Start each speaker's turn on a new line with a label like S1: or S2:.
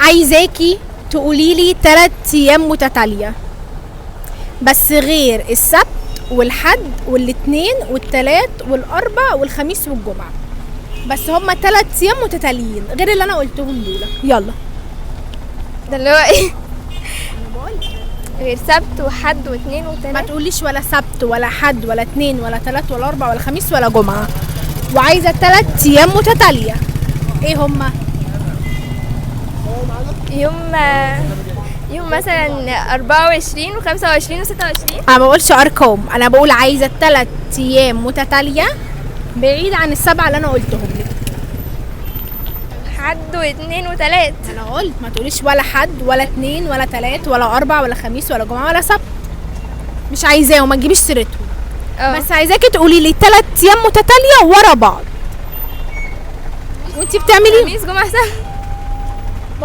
S1: عايزاكي تقولي لي 3 ايام متتالية بس غير السبت والحد والاثنين والثلاث والاربع والخميس والجمعة، بس هما 3 ايام متتاليين غير اللي انا قلتهم دول. يلا.
S2: ده اللي هو ايه؟ غير سبت وحد واثنين
S1: ما
S2: وثلاث.
S1: تقوليش ولا سبت ولا حد ولا اتنين ولا تلات ولا اربع ولا خميس ولا جمعة، وعايزة 3 ايام متتالية. ايه هما؟
S2: يوم يوم مثلا 24 و25 و26.
S1: انا ما بقولش ارقام، انا بقول عايزة 3 ايام متتالية بعيد عن السبعة اللي انا قلتهم لك.
S2: حد واثنين وثلاث.
S1: انا قلت ما تقوليش ولا حد ولا اتنين ولا تلات ولا اربع ولا خميس ولا جمعة ولا سبت، مش عايزاه وما تجيبيش سيرتهم. بس عايزاكي تقولي لي 3 ايام متتالية ورا بعض وانتي بتعملي
S2: خميس جمعة سبت.